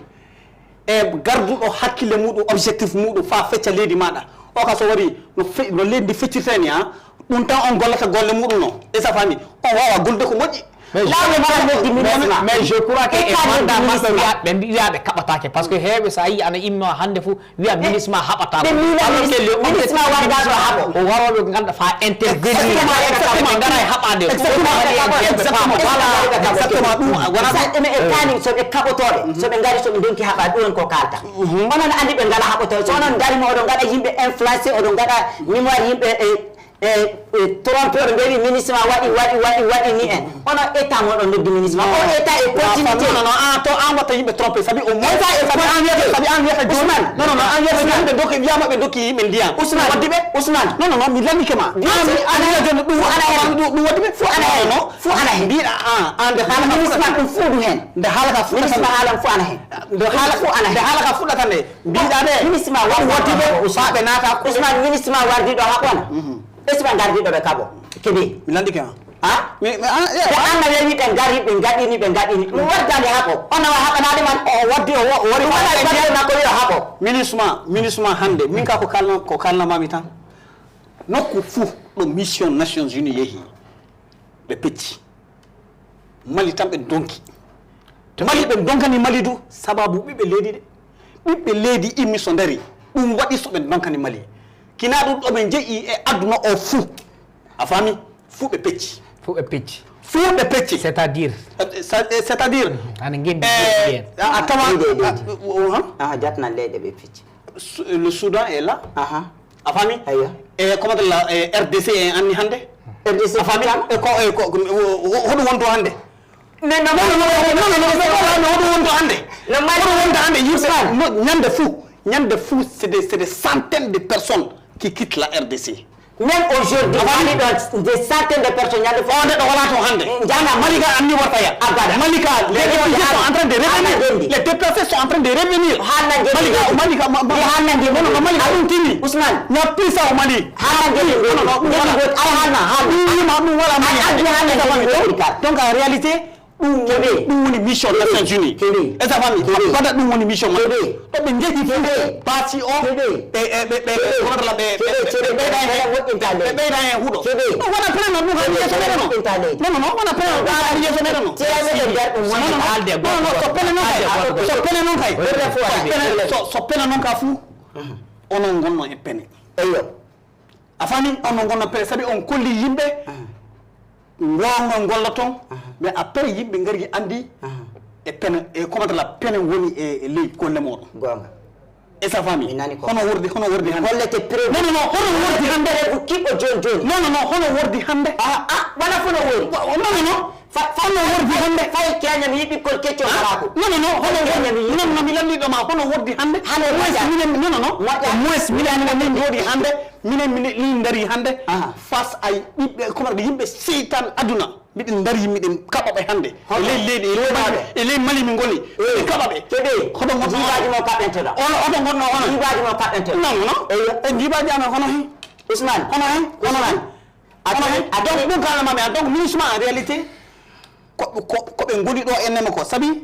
E garduɗo hakkille muɗum, objectif muɗum, fa fecca leydi maɗa. O ka so wari no fe-, no leydi ndi feccirta ni, ha? Ɗum tan on gollata golle muɗum no. E sa faami? On wawa gollude ko moƴƴi. Mais je, lawol ngal noddi minisma. Mais, mais je crois que e mandat maɓɓe ɓe wiya, ɓe wiya ɓe kaɓatake. Parce que heewɓe sa yi ana imma hannde fu wiya minisma haɓata. Ɓe minisma warda ɗo haɓo. O waroɓe ɓe ganduɗa fa intervenir. Exactement, exactement. Ɓe ngara e haɓade. Exactement. Voilà. Exactement. Ɗum wona sa ene e kaani so ɓe kaɓotooɓe, so ɓe ngari so ɓe donki haɓa ɗum en ko kalta. Onon andi ɓe ngala haɓotooɓe. So onon ngari mo oɗon ngaɗa yimɓe influencé, oɗon ngaɗa mémoire yimɓe e, e, e, trompé, oɗon mbiya minisma waɗi, waɗi, waɗi, waɗi ni en. Onon état mo oɗon noddi minisma. O état e continuité. Non, non, non, an to an watta yimɓe trompé. Sabi au moins, état e sabi an wiyata, sabi an wiyata joni. Ousmane. Non, non, non, an wiyata joni ɓe dokki, wiyama ɓe dokki yimɓe ndiyan. Ousmane. Waddi ɓe? Ousmane. Non, non, non, mi landike ma. Bien sûr. An wiya joni ɗum, ana, ana, ɗum, ɗum waddi ɓe? Fu ana hen. Non, non. Fu ana hen. Mbiɗa an, an nde haala ka fuɗɗata. Minisma ɗum fu ɗum hen. Nde haala ka fuɗɗata. Minisma haalan fu ana hen. Nde haala, fu ana hen. Nde haala ka fuɗɗata nde. Mbiɗa nde. Minisma ɗum waddi ɓe, fa ɓe naata. Ousmane, minisma wardi ɗo haɓɓana. Ɓe suɓa ngardi ɗo ɓe kaɓo. Kebe. Mi landike ma. Ha? Mi, mi, ah, yeah. Ɓe anna wewi ɓe ngari, ɓe ngaɗini, ɓe ngaɗini. Ɗum waddani haɓo. On nawa haɓanaade man. O waddi, o wa-, o wari. Ɗum waɗa e baɗɗo makko wiya haɓo. Minisma, minisma hannde. Min ka ko kalna, ko kalna mami tan. Nokku fuu ɗo mission Nations Unies yehi, ɓe pecci. Mali tan ɓe donki. Mali ɓe donkani Mali du, sababu ɓiɓɓe leydi de. Ɓiɓɓe leydi immi so ndari. Ɗum waɗi so ɓe donkani Mali. Kina ɗum ɗo ɓe jeyi e aduna o fuu. A faami? Fuu ɓe pecci. Fuu ɓe pecci. Fuu ɓe pecci. C'est-à-dire? Eh, c'est-à-dire? Ana ngendi eh, a tawa, leyɗe, leyɗe. Ah, jatnan leyɗe ɓe pecci. Su-, le Soudan est là. Aha. A faami? Aywa. E comment la, e R D C en anni hannde? R D C a faami? E ko, e ko, ko, ho-, ho-, hoɗum wonto hannde? Mais non, non, non, hoɗum wonto hannde? No Mali hoɗum wonto hannde? Yimɓe, Ousmane. No, ñande fuu, ñande fuu, c'est des, c'est des centaines de personnes qui quittent la R D C. Même aujourd'hui, a faami? Mali ɗo, des centaines de personnes, ñande fuu. O neɗɗo wala toon hannde. Jana Mali ka anni warta ya. Abada. Mali ka, les réfugiés sont en train de revenir. Abada. Les déplacés sont en train de revenir. Haalna ngendi. Mali ka, Mali ka, ma, ma, mi haalna ngendi. Non, non, Mali ka ɗum tini. Ousmane. Il n'y a plus ça au Mali. Haalna ngendi. Non, non, non, ɗum wala. Ay, haalna, haalna. Ɗum wima ɗum wala Mali. Ay, ay, haalna ngendi. Donc, en réalité, ɗum woni, ɗum woni mission Nations Unies. Kebe. Est-ce que a faami? Kebe. Haɓɓada ɗum woni mission maɓɓe. Kebe. Ɗo ɓe njehi fuu. Kebe. Paasi o. Kebe. E, e, ɓe, ɓe, ɓe, comment la ɓe, ɓe, ɓe, ɓe ɓeyda hen, ɓe ɓeyda hen huɗo. Kebe. Non, wona pene non, ɗum haali yeeso meɗen non. Non, non, non, wona pene non, ɗum haali yeeso meɗen non. Ceerno ɓe nder ɗum woni. Non, non, non. Haalde non, non, so pene non kay. So pene non kay. Pene, so, so pene non ka fuu. Onon ngonno e pene. Eyyo. A faami? Onon ngonno pene, sabi on kolli yimɓe ngooŋa golla toon, mais après yimɓe ngari anndi e pene, e comment la pene woni e, e ley golle mooɗon. Goonga. Est-ce que a faami? Mi nani ko. Hono wordi, hono wordi hannde? Hollete preuve. Non, non, non, hono wordi hannde? Preuve kiɓɓo jooni jooni. Non, non, non, hono wordi hannde? Ah, ah, wala fono wori. Wa- Non, non, non. Fa- fa- Hono wordi hannde? Fay keña mi yiɗi kol kecco garako. Non, non, non, hono Keña mi wordi. yiɗi. Non, non, mi lamndi ɗo ma, hono wordi hannde? Hano Moins moƴƴa. minen, non, non, non. Moƴƴa. Moins minen, minen jooɗi hannde. Minen, minen, min ndari hannde. Aha. Face ay ɓiɓɓe, comment dire, yimɓe seytan aduna. Miɗen ndari, miɗen kaɓa ɓe hannde. E Hono? ley leydi, e ley Mali, e ley Mali min ngoni. Miɗen kaɓa ɓe. Keɓe. Hoto ngon- Jibaji mo kaɓɓentoɗa. Ono, oto ngonno hono? Jibaji mo kaɓɓentoɗa. Non, non. Eyo. E jibaji amen hono hen? Ousmane. Hono hen? Hono hen? A Hono hen? A Donc, ɗum kalna mami, donc, minusma en réalité, ko, ko, ko ɓe ngoni ɗo enneme ko. Sabi,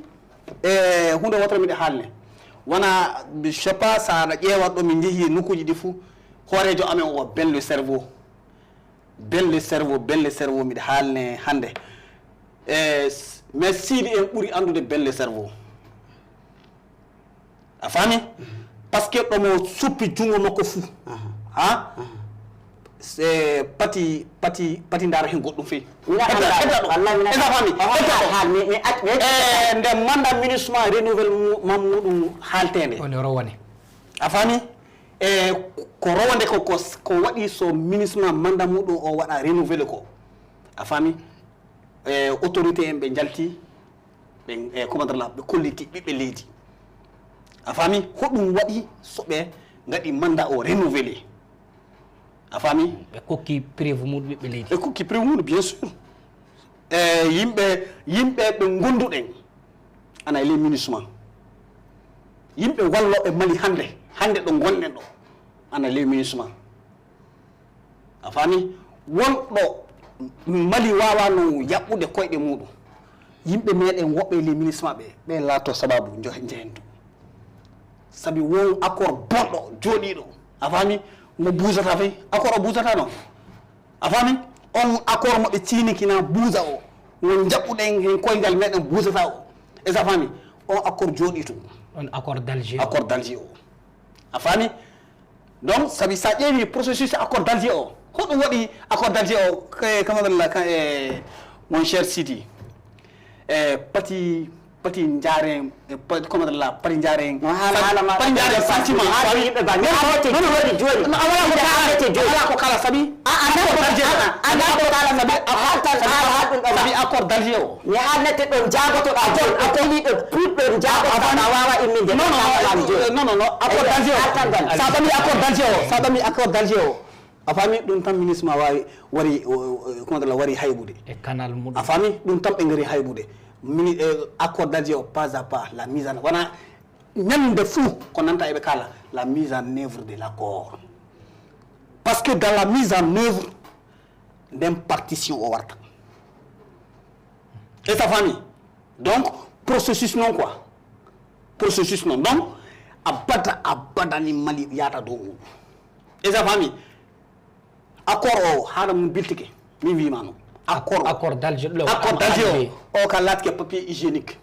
e, hunde wotere miɗe haalne. Wona, je sais pas, sa aɗa ƴeewa ɗo min njehi e nokkuuji ɗi fuu, hooreejo amen o, Ben le cerveau. Ben le cerveau, Ben le cerveau, miɗe haalne hannde. E, s- mais Sidi en ɓuri anndude Ben le cerveau. A faami? Parce que ɗomo soppi junngo makko fuu. Ha? Se pati, pati, pati ndaara heen goɗɗum feewi. Mina Hedda, anndaa. hedda ɗo. Wallahi mina Est-ce que a faami? Oho, Hedda haal, ɗo. Haal, mi, mi, at-, mi, E, nde mandat minusma renouvel mu-, mam muɗum haalteende. Woni rowane. A faami? E, ko rowande ko, ko, ko waɗi so minusma mandat muɗum o waɗa renouvelé ko. A faami? E, autorité en ɓe njalti, ɓe, e, comment dire la, ɓe kolliti ɓiɓɓe leydi. A faami? Ko ɗum waɗi so ɓe ngaɗi mandat o renouvelé. A faami? Ɓe kokki preuve muɗum ɓiɓɓe leydi. Ɓe kokki preuve muɗum, bien sûr. E, yimɓe, yimɓe ɓe ngonduɗen ana e ley minusma. Yimɓe walloɓe Mali hannde, hannde ɗo ngonɗen ɗo, ana e ley minusma. A faami? Wonɗo Mali waawano yaɓɓude koyɗe muɗum. Yimɓe meɗen woɓɓe e ley minusma ɓe, ɓe laato sababu njo-, njehentu. Sabi won accord bonɗo jooɗiiɗo. A faami? Mo buusata fey. Accord o buusata noon. A faami? On accord mo ɓe ciinikina buusa o. Mo njaɓɓuɗen heen koyngal meɗen buusata o. Est-ce que a faami? On accord jooɗii tun. On accord d'Alger. Accord d'Alger o. A faami? Donc, sabi sa ƴeewi processus accord d'Alger o, ko ɗum waɗi accord d'Alger o, ke-, comment dire la, ka-, e, mon cher Sidi, e, pati, pati njaaren, e, pati, comment dire la, pati njaaren, No haala, haala ma pati njaaren ɗo sentiment. haala yimɓe ba, mi haalete jooni, jooni. Non, a wala ko Yimɓe kala, haalete jooni. a wala ko kala, sabi A, a, accord a, d'Alger o. a, a, a, a, a, a, a, a, a, a, Sabi accord d'Alger o. Mi haalnete ɗon jaabotoɗaa toon, a tawii ɗo puɗɗo jaabotoɗaa, a waawaa imminde. Non, non, non, non, non, non, accord d'Alger o. Sa ɓami accord d'Alger o, sa ɓami accord d'Alger o. A faami ɗum tan minusma waawi wari, o, o, comment dire la, wari haybude. E canal muɗum. A faami ɗum tan ɓe ngari haybude. Mini, e, accord d'Alger o, pas à pas, la mise en, wona ñande fuu ko nanta eɓe kala, la mise en œuvre de l'accord. Parce que dans la mise en œuvre, nden partition o warta. Est-ce que a faami? Donc, processus noon quoi. Processus noon. Donc, abada, abada ni Mali yaata dow mum. Est-ce que a faami? Accord o, haala mum biltike. Mi wiima noon. Accord o. Accord d'Alger ɗo. Accord d'Alger o. O ka laatike papier hygiénique.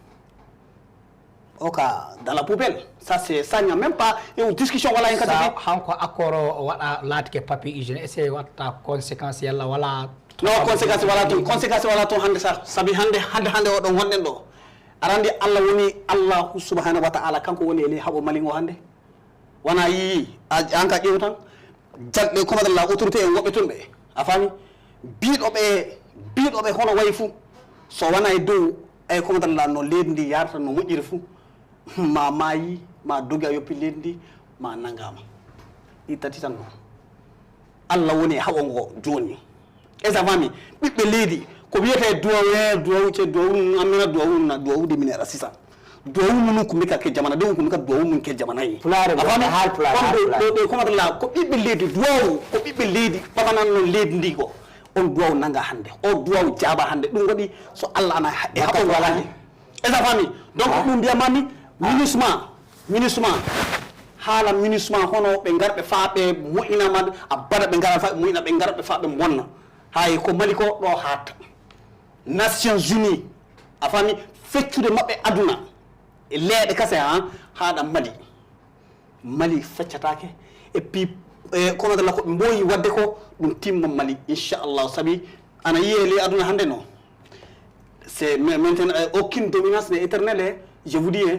O ka dans la poubelle. Ça, c'est, ça, il n'y a même pas une discussion wala hen kadi. Sa hanko accord o waɗa laatike papier hygiénique, est-ce que watta conséquence yalla wala? Non, conséquence wala toon, conséquence wala toon hannde sa, sabi hannde, hannde, hannde o ɗo ngonɗen ɗo. Aɗa anndi Allah woni, Allahu subhanahu wa ta'ala, kanko woni e ley haɓo Mali ngo hannde. Wona yii, a, an ka ƴeew tan, jagɗe, comment dire la, autorité en woɓɓe toon ɓe, a faami? Biiɗo ɓe, biiɗo ɓe hono wayi fuu, so wona e dow, e, comment dire la, no leydi ndi yarata, no moƴƴiri fuu, ma maayi, ma dogi a yoppi leydi ndi, ma nanngaama. Ɗi tati tan noon. Allah woni e haɓo ngo jooni. Est-ce que a faami? Ɓiɓɓe leydi, ko wiyetee duwawu, e duwawu, ce duwawu mum, amina duwawu mum, na duwawu de mine rasisa. Duwawu mum ko mika ke jamana, de ko mika duwawu mum ke jamana yi. Pulaare A mo, faami? haal pulaare, Kon haal ɗo, pulaare. Ɗo, ɗo, comment dire la, ko ɓiɓɓe leydi, duwawu, ko ɓiɓɓe leydi, ɓaɓanan noon leydi ndi ko. On duwawu nanga hannde, o duwawu jaaba hannde, ɗum waɗi so Allah ana ha-, e haɓo ngo hannde. Est-ce que a faami? Donc, ɗum mbiyamami, minusma, minusma, haala minusma hono ɓe ngar ɓe faa ɓe moƴƴinama, a bada ɓe ngara faa ɓe moƴƴina, ɓe ngara ɓe faa ɓe bonna. Hay ko Mali ko ɗo haatta. Nations Unies, a faami, feccude maɓɓe aduna, e leeɗe kase, ha, haaɗa Mali. Mali feccataake. Et puis, e, comment dire la, ko ɓe mbooyi waɗde ko, ɗum timma Mali, inchallah. Sabi, ana yiyee ley aduna hannde no. C'est ma-, maintenant, euh, aucune dominance n'est éternelle, hein. Je vous dis, hein,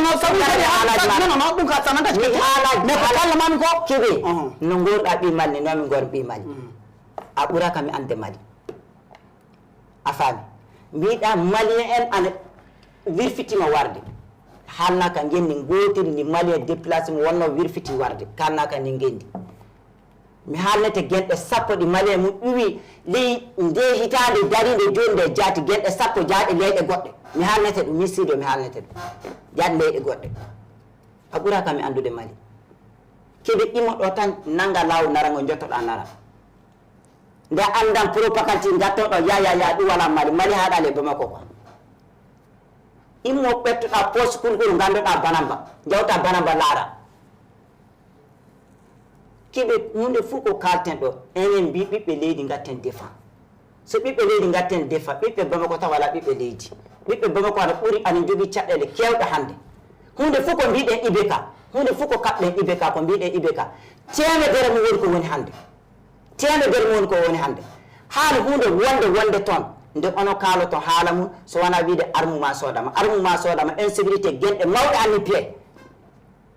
non, non, sabu kadi haalaaji ma. Non, non, non, ɗum ka sanata. Mi haalaaji, mais ko haala- kallamami ko. Keɓe, no ngonɗa ɓii Mali ni, noon mi ngon ɓii Mali. A ɓuraka mi annde Mali. A faami? Mbiɗa Malien en ana wirfitima warde. Haalnaka ngenndi ngootiri ndi Malien déplacé mo wonno wirfiti warde. Kalnaka ndi ngenndi. Mi haalnete genɗe sappo ɗi Malien mum ƴuwi ley nde hitaande dariinde jooni nde jaati genɗe sappo jaaɗe leyɗe goɗɗe. Mi haalnete ɗum, min Sido mi haalnete ɗum. Jaaɗe leyɗe goɗɗe. A ɓuraka mi anndude Mali. Keɓe imo ɗo tan nannga laawol nara ngo njottoɗaa nara. Nde anndan propagande ngattoɗo ya, ya, ya, ɗum wala Mali. Mali haɗa le Bamako quoi. Immo ɓettuɗa poste kulkul ngannduɗa banamba. Jawta banamba laara. Keɓe huunde fof ko kalten ɗo. Enen mbi ɓiɓɓe leydi ngatten défense. So ɓiɓɓe leydi ngatten défense, ɓiɓɓe Bamako tan wala ɓiɓɓe leydi. Ɓiɓɓe Bamako ana ɓuri, ana njogii caɗeele keewɗe hannde. Huunde fof ko mbiɗen I B K, huunde fof ko kaɓɗen I B K, ko mbiɗen I B K. Teemedere mum woni ko woni hannde. Teemedere mum woni ko woni hannde. Haala huunde wonde, wonde toon, nde ono kaaloton haala mum, so wonaa wiide armu ma soodama. Armu ma soodama, insécurité, genɗe mawɗe anni piye.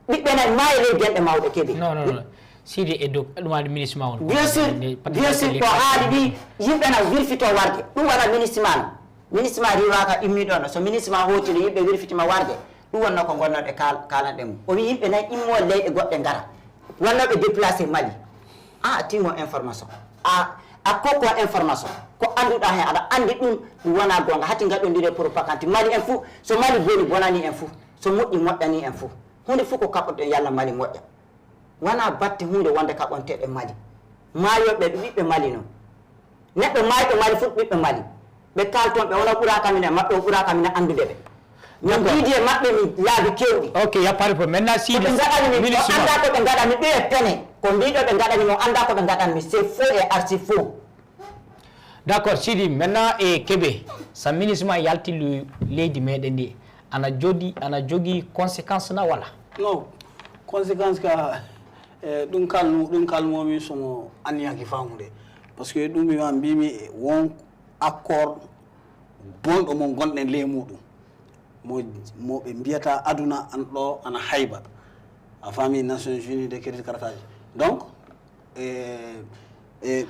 Ɓiɓɓe nayi maayi ley genɗe mawɗe keɓi. Non, non, non. Sidi e dow, ɗum waɗi ministre ma on. Bien sûr, bien sûr, ko haali ɗi yimɓe na wirfito warde. Ɗum wona ministre ma no. Ministre ma riiwaaka immi ɗon. So ministre ma hootino yimɓe wirfitima warde. Ɗum wonno ko ngonnoɗe kal-, kaalanɗe mum. O wi yimɓe nayi immo leyɗe goɗɗe ngara. Wonnooɓe déplacé Mali. A timo information. A, a kokko information. Ko annduɗa heen, aɗa anndi ɗum, ɗum wona goonga. Hati ngaɗondire propagande. Mali en fuu, so Mali boni, bonani en fuu. So moƴƴi, moƴƴani en fuu. Huunde fof ko kaɓotoɗen yalla Mali moƴƴa. Wona batte huunde wonde kaɓonteɗen Mali. Maayooɓe ɓe ɓiɓɓe Mali non. Neɗɗo maayɗo Mali fof ɓiɓɓe Mali. Ɓe kalton ɓe wona ɓuraaka minen maɓɓe, o ɓuraaka minen anndude ɓe. Min jiidi e maɓɓe min laabi kewɗi. Ok, y a pas de problème. Maintenant, si... Ko ɓe ngaɗani min, o annda ko ɓe ngaɗani ɗum e pene. Ko mbiɗo ɓe ngaɗani mo annda ko ɓe ngaɗani mi. C'est faux et archi faux. D'accord, Sidi, maintenant e Kébé, sa MINUSMA yalti leydi meɗen ndi, ana jodi ana jogii conséquence na wala? Non, conséquence ka, eh, ɗum kalnu ɗum kalmomi somo anniyaki famude. Parce que ɗum mi ma mbimi won accord bonɗo mo gonɗen ley muɗum. Mo mo ɓe mbiyata aduna an ɗo ana hayba. A faami, Nations Unies de credit karataji. Donc e e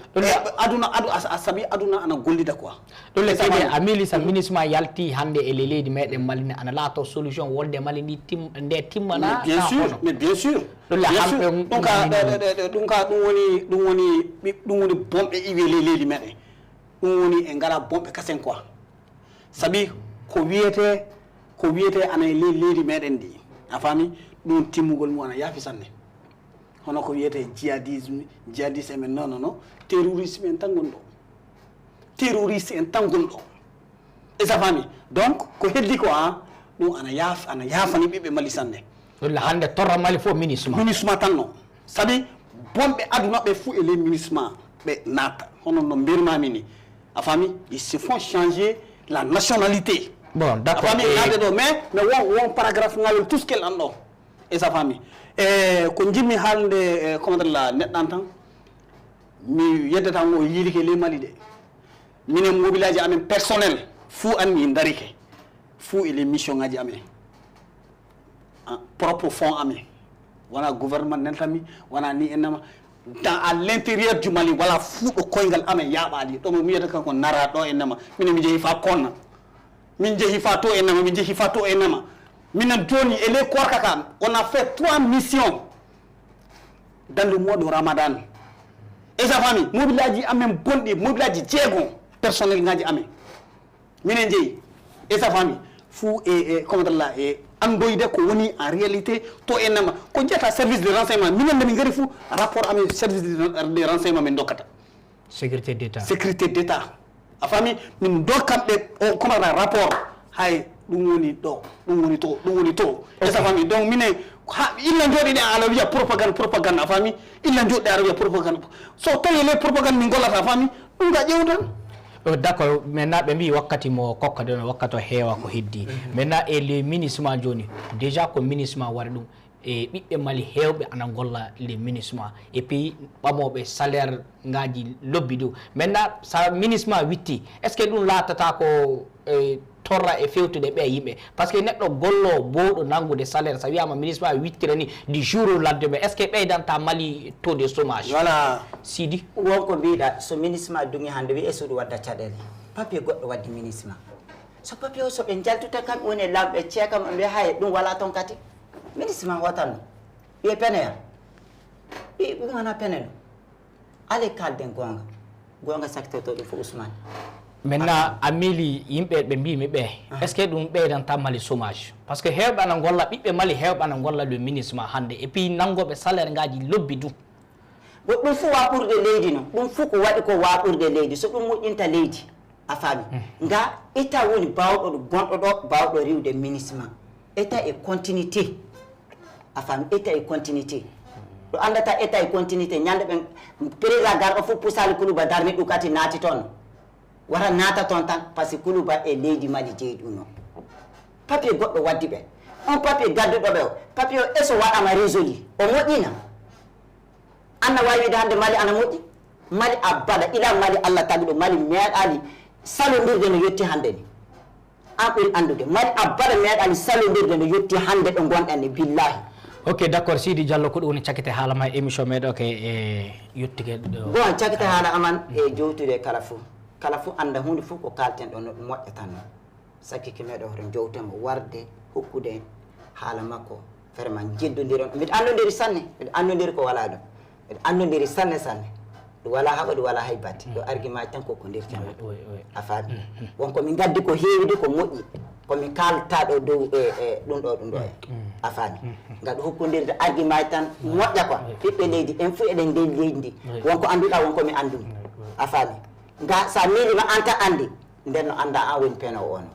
aduna adu a sabi aduna ana gollida quoi. Ɗum le kadi a miili sa MINUSMA yalti hannde e le leydi meɗen Mali ne ana laato solution wolde Mali ndi tim nde timmana. Bien sûr, mais bien sûr. Ɗum le hamɓe ɗum ka ɗum ka ɗum woni ɗum woni ɗum woni bonɓe iwi le leydi meɗen. Ɗum woni e ngara bonɓe kasen quoi. Sabi ko wiyete ko wiyete ana e ley leydi meɗen ndi. A faami? Ɗum timmugol mum ana yaafi sanne. Hono ko wiyete jihadisme, jihadiste men non non non, terrorisme en tan gonɗo. Terroriste en tan gonɗo. Est-ce que a faami? Donc ko heddi ko a ɗum ana yaaf ana yaafani ɓiɓɓe Mali sanne. Walla hannde torra Mali fof MINUSMA. MINUSMA tan non. Sabi bonɓe aduna ɓe fuu e ley MINUSMA ɓe naata hono no mbirmami ni. A faami? Ils se font changer la nationalité. Bon, d'accord. A faami? Naade ɗo mais mais won won paragraphe ngal tout ce qu'elle an ɗo. Est-ce que a faami? E ko njimmi haalde e comment la neɗɗan tan mi yeddata ngo yiilike ley Mali de. Minen mobilaji amen personnel fuu an mi darike fuu e ley mission ngaji amen. Propre fonds amen. Wona gouvernement nentami wona ni ennama dans à l'intérieur du Mali wala fuu ɗo koyngal amen yaaɓaali ɗo mo miyata kanko nara ɗo ennama minen mi jeehi fa konna. Min jeehi fa to ennama min jeehi fa to ennama. Minen joni e ley korka kam on a fait trois missions dans le mois de ramadan. Est-ce que a faami? Mobilaji amen bonɗi mobilaji jeego personnel ngaji amen. Minen jeyi e safami fuu e e comment la e anndoyde ko woni en réalité to en nama ko jeyata service de renseignement minen nde min ngari fuu rapport amen service de renseignement min dokkata. Sécurité d'état. Sécurité d'état. A faami? Min dokkan ɓe o comment la rapport. Hay ɗum woni ɗo ɗum woni to ɗum woni to e safami donc minen ha illa jooɗiɗen ala wiya propagande propagande a faami? Illa jooɗiɗen ala wiya propagande. So tawi le propagande min gollata a faami? Ɗum ga ƴeew tan. D'accord, maintenant ɓe mbi wakkati mo kokkaɗen o wakkati o heewa ko heddi. Maintenant e le MINUSMA joni déjà ko MINUSMA waɗa ɗum e ɓiɓɓe Mali hewɓe ana golla le MINUSMA et puis ɓamoɓe salaire ngaji lobbi ɗum. Maintenant sa MINUSMA witti est ce que ɗum latata ko torra e fewtude ɓe yimɓe parce que neɗɗo gollo bowɗo nanngude salaire so wiyama MINUSMA wittirani du jour au lendemain est ce que ɓeydanta Mali taux de chômage? Voilà. Sidi wonko mbiɗa so MINUSMA duŋi hannde wi e suudu wadda caɗele papier goɗɗo waddi MINUSMA so papier o so ɓe njaltuta kam woni e lamɓe ceekam ɓe hay ɗum wala toon kadi. MINUSMA hotanno wiye peneya ɓi ɗum wona peneno. Ale kalden gonga gonga sakitoto ɗum fo Ousmane. Maintenant a miili yimɓe ɓe mbimi ɓe est ce que ɗum ɓeydanta Mali chômage parce que hewɓe ana golla ɓiɓɓe Mali hewɓe ana golla le MINUSMA hannde et puis nanngoɓe salaire ngaji lobbi du. Ko ɗum fo waɓurde leydi no ɗum fo ko waɗi ko waɓurde leydi so ɗum moƴƴinta leydi. A faami nga état woni bawɗo gonɗo ɗo bawɗo riwde MINUSMA état e continuité. A faami état e continuité ɗo anndata état e continuité ñande ɓen président garɗo fof pusali Kuluba darni ɗum kati naati toon wata naata toon tan par ce que Kuluba e leydi Mali jeyi ɗum noon. Papier goɗɗo waddi ɓe on papier gadduɗo ɓe o papier o eso waɗama résolu o moƴƴina. Anna wawi wiide hannde Mali ana moƴƴi? Mali abada ila Mali Allah taguɗo Mali meeɗali salondirde no yetti hannde ni. An ɓuri anndude Mali abada meeɗali salondirde no yetti hannde ɗo gonɗen ni billahi. Ok d'accord Sidi Diallo ko ɗum woni cakkite haala ma e émission meɗo ke e yettike ɗo. Bon cakkite haala aman e jowtude kala fof kala fof annda hunde fof ko kalten ɗo no ɗum moƴƴatanno. Sakkike meɗo hoto jowtemo warde hokkude haala makko vraiment jeddodiron mbiɗa anndodiri sanne mbiɗa anndodiri ko wala ɗum mbiɗa anndodiri sanne sanne ɗum wala haɓa ɗum wala hay batte ɗo argument tan koko ndirtama a faami wonko min gaddi ko heewide ko moƴƴi komin kalta ɗo dow e e ɗum ɗo ɗum ɗo e a faami ngaɗu hokkodirde argument tan moƴƴa quoi ɓiɓɓe leydi en fof eɗen nder leydi ndi wonko annduɗa wonko mi anndumi a faami nga sa miilima an tan anndi nden no annda an woni penowo ono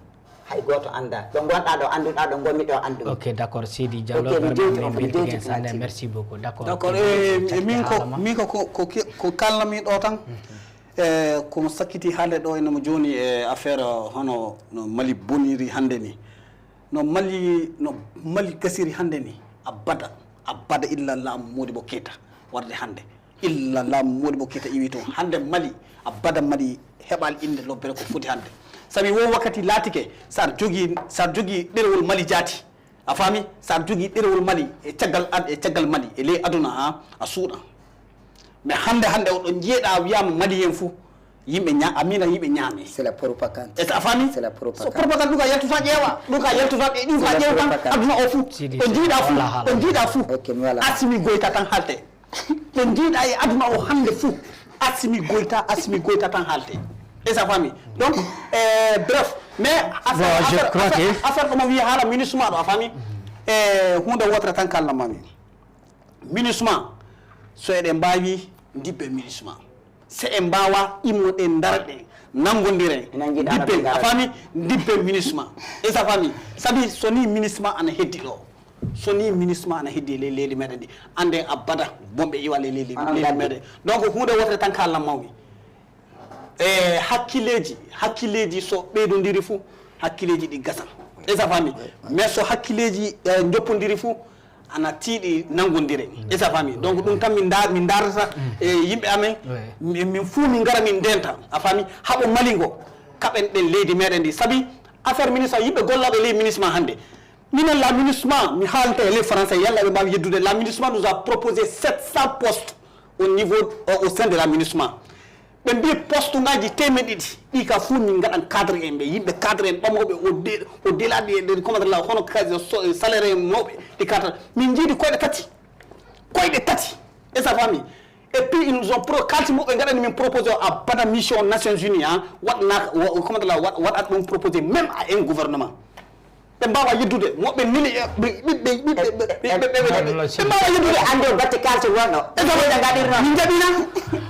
Hay gooto anndaa. Ɗo ngonɗaa ɗo annduɗaa, ɗo ngonmi ɗo anndumi. Ok, d'accord, Sidi Diallo, Ok, mi vraiment jewtito, min mi mbeltigen jewtito sanne, merci beaucoup. D'accord. D'accord. Eh, min ko, min ko, ko, ko, ko kalnami ɗo tan. Eh, komo sakkiti haalde ɗo ene mo jooni e affaire, eh, hono no Mali boniri hannde ni. No Mali, no Mali gasiri hannde ni. Abada, abada illa laamu Modibo Keita warde hannde. Illa laamu Modibo Keita iwi toon. Hannde Mali, abada Mali heɓaali innde lobbere ko foti hannde. Sabi wo wakkati laatike, so aɗa jogii, so aɗa jogii ɗerewol Mali jaati, a faami? So aɗa jogii ɗerewol Mali e caggal ad-, e caggal Mali, e ley aduna, ha, a suuɗa. Mais hannde, hannde oɗo njiyeɗa wiyama Mali en fou, yimɓe ña-, amina yimɓe ñaami. C'est la propagande. Est-ce que a faami? C'est la So propagande. Propagande, ɗum ka yaltuta ƴeewa, ɗum ka yaltuta ɓe, ɗum ka ƴeewtan aduna o fou. Ɗo njiiɗa fou, ɗo njiiɗa fou. Ok, mi wala. Asimi Goïta tan haalte. Ɗo njiiɗa e aduna o hannde fou. Asimi Goïta, Asimi Goïta tan haalte. Est-ce que a faami? Donc, eh, bref, mais affaire, Bon, je affaire, crois affaire, que affaire ɗomo wiya haala MINUSMA ɗo, a faami? Eh, hunde wotere tan kallamami. MINUSMA, so eɗen mbaawi, ndibbe MINUSMA. So en mbaawa, immoɗen, ndarɗen, nanngondiren, ndibben, a faami? Ndibben MINUSMA. Est-ce que a faami? Sabi so ni MINUSMA ana heddi ɗo. So ni MINUSMA ana heddi e ley leydi meɗen ndi, annden abada bonɓe iwa ley leydi, leydi meɗen. Donc, huunde wotere tan kaallan mawmi. E hakkileeji, hakkileeji so ɓeydondiri fuu, hakkileeji ɗi gasan. Est-ce que a faami? Mais so hakkileeji, eh, njoppondiri fuu, ana tiiɗi nanngondire. Est-ce que a faami? Donc, ɗum tan min nda-, min ndaarata e yimɓe amen. Min, min fuu min ngara min ndenta. A faami? Haɓo Mali ngo, kaɓen ɗen leydi meɗen ndi. Sabi affaire MINUSMA, yimɓe gollooɓe ley MINUSMA hannde. Minen la MINUSMA, mi haalante e ley français, yalla ɓe mbaawi yeddude. La MINUSMA nous a proposé sept cents postes au niveau, euh, au sein de la MINUSMA. Ɓe mbii poste ngaji teemeɗe ɗiɗi, ɗi ka fuu min ngaɗan cadre en ɓe, yimɓe cadre en ɓamooɓe, o de-, o delaɗi e nder, comment dire, hono ka-, so-, salaire en mawɓe, ɗi cadre. Min njiidi koyɗe tati, koyɗe tati, est-ce que a faami? Et puis, ils nous ont pro-, kalti muɓɓe ngaɗani min proposé o abada mission Nations Unies, hein, waɗna, wa-, comment dire, wa-, waɗat ɗum proposé même à un gouvernement. Ɓe mbaawa yeddude, moɓe neli e ɓiɓɓe, ɓiɓɓe, ɓiɓɓe, ɓiɓɓe, ɓiɓɓe, ɓiɓɓe, ɓe mbaawa yeddude. Ande o batte kalce wonno. E ɗo wonno ngaɗirno. Min jaɓina.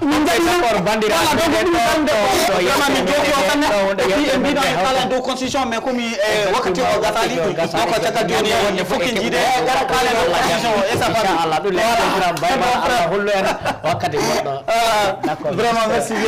Min jaɓina. D'accord, bandiraɓe. Voilà, donc, ɗum tan nde ko vraiment min jooɗi o tan. Et puis, en mbino en kala dow constitution, mais comme, eh, wakkati o gasali, donc caggal jooni, il faut que jiide kala dow constitution o, et ça va. Inchallah, ɗum le programme bayma Allah hollu en wakkati goɗɗo. D'accord. Vraiment, merci bien.